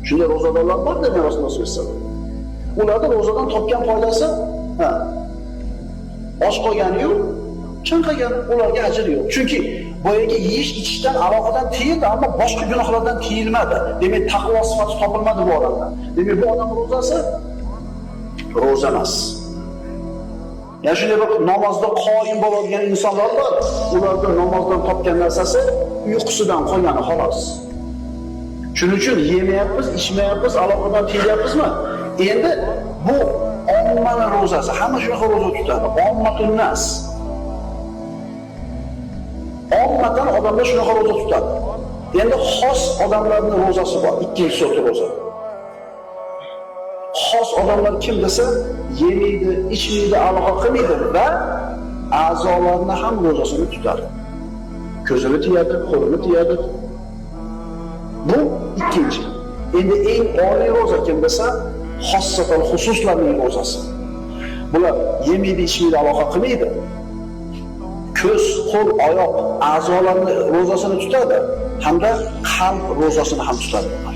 Shunday ro'zadorlar bor degan Rasululloh sollallohu alayhi vasallam. Ularda ro'zadan topgan foydasi, ha, och qolgani-yu, chanqagan, ularga ajr yo'q. Chunki boyagi yeyish ichishdan aloqadan tiyildi, ammo boshqa gunohlardan tiyilmadi. Demak, taqvo sifati topilmadi bu odamda. Demak, bu odam ro'zasi ro'za emas. Ya'ni shunday bir namozda qoyim bo'ladigan insonlar bor, ularda namozdan topgan narsasi uyqusidan qolgani xolos. Shuning uchun yemayapmiz, ichmayapmiz, aloqadan tiyilyapmizmi? Endi bu ommani ro'zasi, hamma shunaqa ro'za tutadi. Ommatun nas. Ommatan odamlar shunaqa ro'za tutadi. Endi xos odamlarning ro'zasi bor, ikkinchi sort ro'za. Xos odamlar kim desa, yemaydi, ichmaydi, aloqa qilmaydi va a'zolarni ham ro'zasini tutadi. Ko'zini tiyadi, qo'lini tiyadi. Bu ikkinchi. Endi eng oliy ro'za kim desa, xossatul xususlarning ro'zasi. Bular yemaydi, ichmaydi, aloqa qilmaydi. Ko'z, qo'l, oyoq a'zolarni ro'zasini tutadi hamda qalb ro'zasini ham tutadi bular.